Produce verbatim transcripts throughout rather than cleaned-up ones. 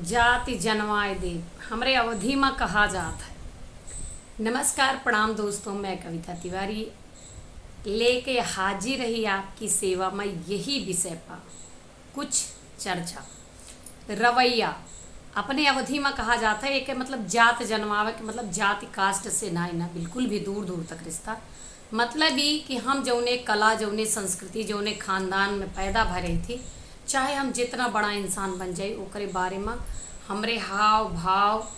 जाति जनवाय देव, हमरे अवधी मा कहा जात है। नमस्कार, प्रणाम दोस्तों, मैं कविता तिवारी लेके हाजिर रही आपकी सेवा मा यही विषय पर कुछ चर्चा। रवैया अपने अवधी मा कहा जात है, एके मतलब जात जनवावे के मतलब जाति caste से ना, ना, बिल्कुल भी दूर दूर तक रिश्ता। मतलब ई कि हम जौने कला, जौने संस्कृति, जौने खानदान में पैदा भए रही थी, चाहे हम जितना बड़ा इंसान बन जाई, ओकरे बारे मा हमरे हाव भाव,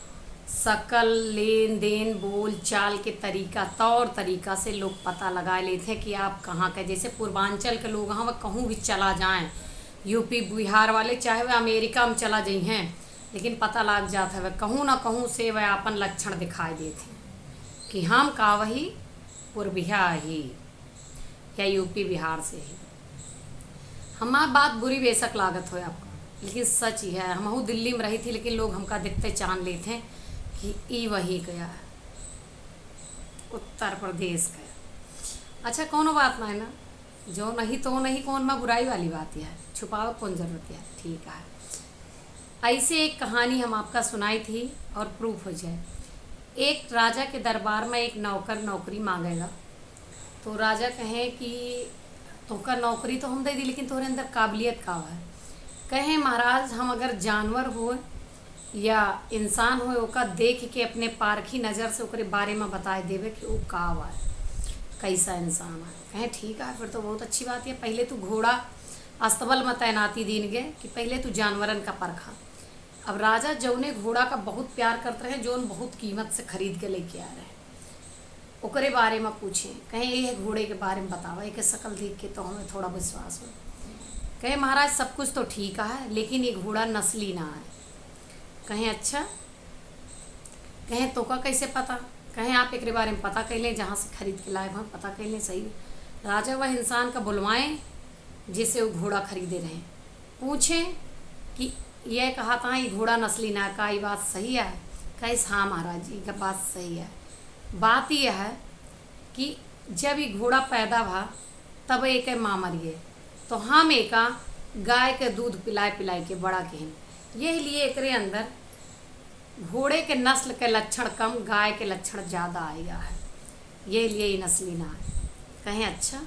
सकल, लेन देन, बोल चाल के तरीका, तौर तरीका से लोग पता लगा लेत हैं कि आप कहाँ के। जैसे पूर्वांचल के लोग हैं, वह कहूँ भी चला जाएं, यूपी बिहार वाले, चाहे वह अमेरिका में चला जइहें, लेकिन पता लाग जात हवे, कहूँ ना कहूँ से वह आपन लक्षण दिखाई देत हैं कि हम का वही पूर्विया ही या यूपी बिहार से ही। हमार बात बुरी बेशक लागत होए आपका, लेकिन सच ही है। हमहू दिल्ली में रही थी, लेकिन लोग हमका देखते चान लेत हैं कि ई वही गया, उत्तर प्रदेश गया। अच्छा, कौनो बात ना है ना, जो नहीं तो नहीं, कौन मा बुराई वाली बात है, छुपावे कौन जरूरत है, ठीक है। ऐसे एक कहानी हम आपका सुनाई थी और proof हो जाए। एक राजा के दरबार में एक नौकर नौकरी मांगेगा, तो राजा कहे कि तोहका नौकरी तो हम दे दी, लेकिन तोहरे अंदर काबिलियत का है? कहे, महाराज, हम अगर जानवर हो या इंसान हो, ओका देख के अपने पारखी नजर से ओकरे बारे में बताए देवे कि ऊ का बा, कैसा इंसान है। कहे, ठीक है, फिर तो बहुत अच्छी बात है। पहले तू घोड़ा अस्तबल में तैनाती दीन गे कि पहले तू जानवरन का परखा। अब राजा जौने घोड़ा का बहुत प्यार करत रहे, जौन बहुत कीमत से खरीद के लेके आ रहे, ओकरे बारे में पूछे। कहे, "ये घोड़े के बारे में बतावा, एके शकल देख के तो हमें थोड़ा विश्वास हो।" कहे, "महाराज, सब कुछ तो ठीक है, लेकिन ये घोड़ा नस्ली ना है।" कहे, "अच्छा?" कहे, "तोका कैसे पता?" कहे, "आप एकरे बारे में पता कैले, जहाँ से खरीद के लाए हैं, पता कैले सही।" राजा वह इंसान का बुलवाएं, जिसे वो घोड़ा खरीदे रहे, पूछे कि ये कहा था, "ये घोड़ा नस्ली ना का, ये बात सही है?" कहे, "हाँ महाराज, ये बात सही है।" बात यह है कि जब ये घोड़ा पैदा भा, तब एके माँ मरिए, तो हम एका गाय के दूध पिलाए पिलाए के बड़ा किहिन। यही लिए एकरे अंदर घोड़े के नस्ल के लक्षण कम, गाय के लक्षण ज्यादा आया है, यही लिए ये नस्ली ना है। कहे, "अच्छा।"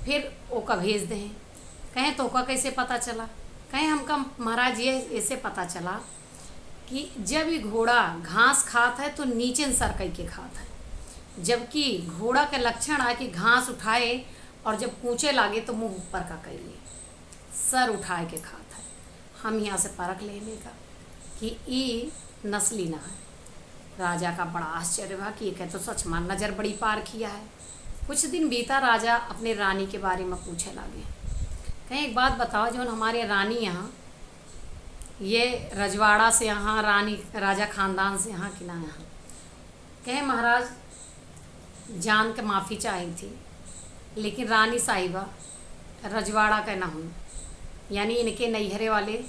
फिर ओका भेज दे। कहे, "तोका कैसे पता चला?" कहे, "हमका महाराज ये ऐसे पता चला कि जब ये घोड़ा घास खात है तो नीचे सरकई के खात है, जबकि घोड़ा के लक्षण है कि घास उठाए और जब कूचे लागे तो मुँह ऊपर का कइले, सर उठाए के खात है। हम यहाँ से परख लेने का कि ई नस्ली ना है।" राजा का बड़ा आश्चर्य हुआ कि ये तो सच में नजर बड़ी पारखी है। कुछ दिन बीता, राजा अपने रानी के बारे में पूछे लागे। कहे, "एक बात बताओ, जौन हमारे रानी यहाँ ये रजवाड़ा से यहाँ, रानी, राजा खानदान से यहाँ कि ना यहाँ?" कहे, "महाराज, जान के माफ़ी चाही थी, लेकिन रानी साहिबा रजवाड़ा के ना हो, यानी इनके नैहरे वाले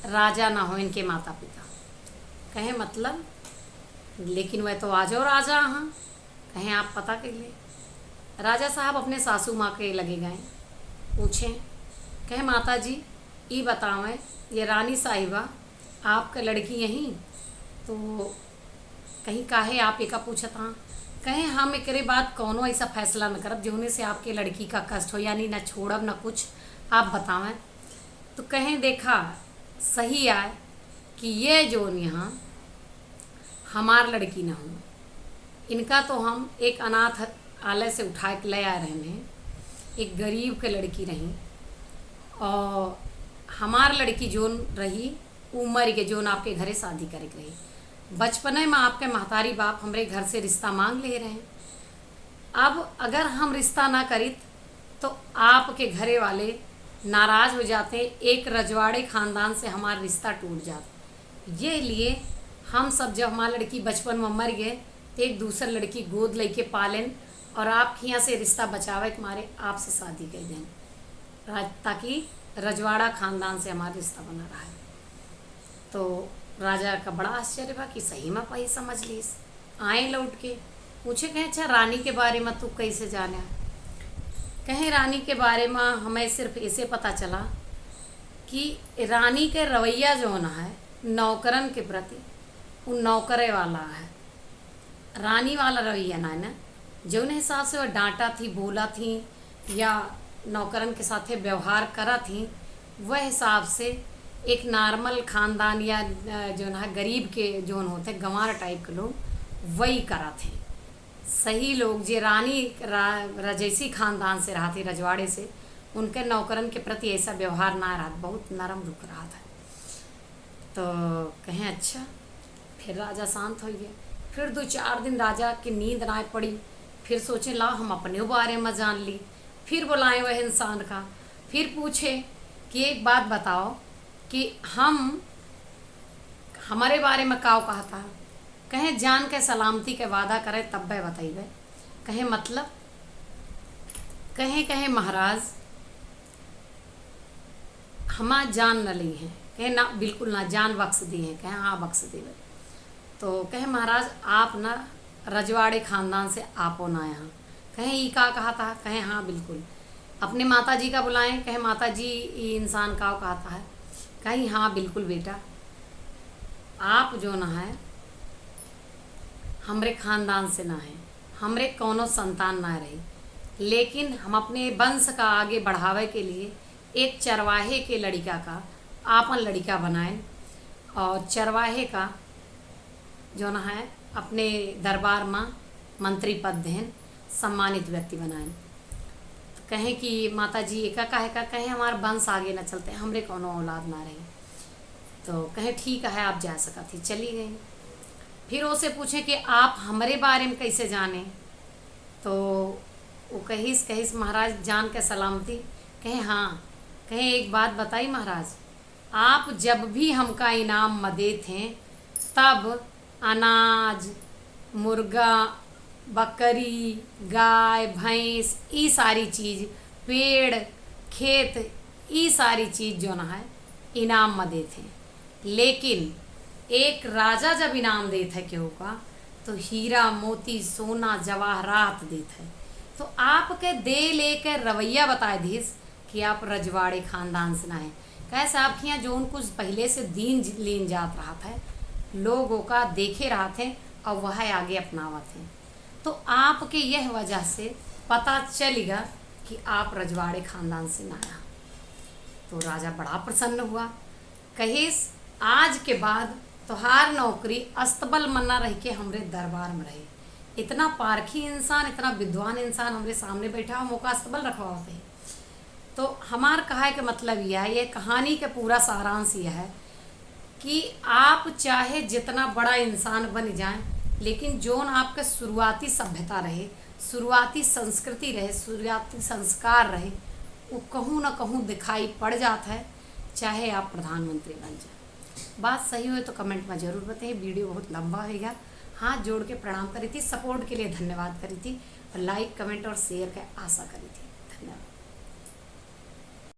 राजा ना हो, इनके माता पिता।" कहे, "मतलब?" "लेकिन वह तो आजो राजा हैं।" कहे, "आप पता कर ले।" राजा साहब अपने सासू माँ के लगे गए, पूछे, कहे, "माता जी, ई बतावें, ये रानी साहिबा आपके लड़की यहीं, तो कहीं काहे आप एका पूछत हाँ?" कहे, "हम एकरे बाद कौनो ऐसा फैसला न करब जौने से आपके लड़की का कष्ट हो, यानी न छोड़ब न कुछ, आप बतावें।" तो कहे, "देखा, सही आए कि ये जौन यहाँ हमार लड़की ना हो, इनका तो हम एक अनाथ आलय से उठा के ले आए रहने, एक गरीब के लड़की रही, और हमार लड़की जौन रही, उ मर गए, जौन आपके घरे शादी करे के रही। बचपने में आपके महतारी बाप हमरे घर से रिश्ता मांग ले रहे। अब अगर हम रिश्ता ना करित, तो आपके घरे वाले नाराज हो जाते, एक रजवाड़े खानदान से हमार रिश्ता टूट जात। ये लिए हम सब, जब हमार लड़की बचपन में मर गए, तो एक दूसर लड़की गोद लेके पालेन और आपके यहाँ से रिश्ता बचावे के मारे आपसे शादी कर देन, राज-, ताकि रजवाड़ा खानदान से हमार रिश्ता बना रहा है। तो राजा का बड़ा आश्चर्य बा कि सही में पही समझ लीस। आए लौट के पूछे, कहे, "अच्छा, रानी के बारे में तू कैसे जाने?" कहे, "रानी के बारे में हमें सिर्फ ऐसे पता चला कि रानी के रवैया जौन है नौकरन के प्रति, उ नौकरे वाला है, रानी वाला रवैया ना है ना। जौन हिसाब से वह डांटा थी, बोला थी या नौकरन के साथे व्यवहार करा थी, वह हिसाब से एक normal खानदान या, अ, जौन है गरीब के जौन होते गंवार type के लोग, वही करा थे। सही लोग जे रानी रा-, रजैसी खानदान से रहत ही, रजवाड़े से, उनके नौकरन के प्रति ऐसा व्यवहार ना रहत, बहुत नरम रुख रहत है। तो कहें, "अच्छा।" फिर राजा शांत होइ गए। फिर दो चार दिन राजा के नींद ना पड़ी। फिर सोचे, "ला, हम अपने बारे में जान ली।" फिर बुलाए वह इंसान का, फिर पूछे कि, "एक बात बताओ कि हम, हमारे बारे में काव कहता है?" कहे, "जान के सलामती के वादा करे, तब्बे बतइबे।" कहे, "मतलब?" कहे, कहे, "महाराज, हमा जान न ली हैं।" कहे, "ना, बिल्कुल ना, जान बख्श दी हैं।" कहे, "हाँ, बख्श देबे।" तो कहे, "महाराज, आप ना रजवाड़े खानदान से आपो ना यहाँ।" कहे, "ई का कहता है?" कहे, "हाँ, बिल्कुल।" अपने माता जी का बुलाएं, कहे, "माता जी, ई इंसान काव कहता है?" कहे, "हाँ, बिल्कुल बेटा, आप जौन है, हमरे खानदान से ना है, हमरे कौनो संतान ना रही, लेकिन हम अपने वंश का आगे बढ़ावे के लिए एक चरवाहे के लड़िका का आपन लड़िका बनाएन और चरवाहे का जौन है अपने दरबार में मंत्री पद देन, सम्मानित व्यक्ति बनाएन।" तो कहे कि, "माता जी, एका काहे का?" कहे, "हमार वंश आगे न चलते, हमरे कौनो औलाद ना रही।" तो कहे, "ठीक है, आप जा सकत ही।" चली गई। फिर ओसे पूछे कि, "आप हमरे बारे में कैसे जाने?" तो वो कहिस, कहिस, "महाराज, जान के सलामती।" कहे, "हाँ।" कहे, "एक बात बताई महाराज, आप जब भी हमका इनाम में देत हैं, तब अनाज, मुर्गा, बकरी, गाय, भैंस, ई सारी चीज, पेड़, खेत, ई सारी चीज जौन है, इनाम में देत हैं। लेकिन एक राजा जब इनाम देत है केहू का, तो हीरा, मोती, सोना, जवाहरात देत है। तो आपके दे लेके रवैया बताए दिस कि आप रजवाड़े खानदान से ना हैं।" कहे, साहब के यहाँ जौन कुछ पहिले से दीन ज-, लीन जात रहत है, लोग ओका देखे रहत हैं और वह आगे अपनावत हैं। तो आपके यह वजह से पता चलिगा कि आप रजवाड़े खानदान से ना हैं। तो राजा बड़ा प्रसन्न हुआ। कहिस, "आज के बाद तोहार नौकरी अस्तबल में ना रह के हमरे दरबार में रही। इतना पारखी इंसान, इतना विद्वान इंसान हमरे सामने बैठा, हम ओका अस्तबल रखवावत है।" तो हमार कहे के मतलब यह है, ये कहानी के पूरा सारांश यह है कि आप चाहे जितना बड़ा इंसान बन जाएं, लेकिन जौन आपके शुरुआती सभ्यता रहे, शुरुआती संस्कृति रहे, शुरुआती संस्कार रहे, वो कहूँ ना कहूँ दिखाई पड़ जात है, चाहे आप प्रधानमंत्री बन जाएं। बात सही होए तो comment में जरूर बताइए। Video बहुत लंबा होएगा। हाथ जोड़ के प्रणाम करी थी, support के लिए धन्यवाद करी थी और like, comment और share के आशा करी थी। धन्यवाद।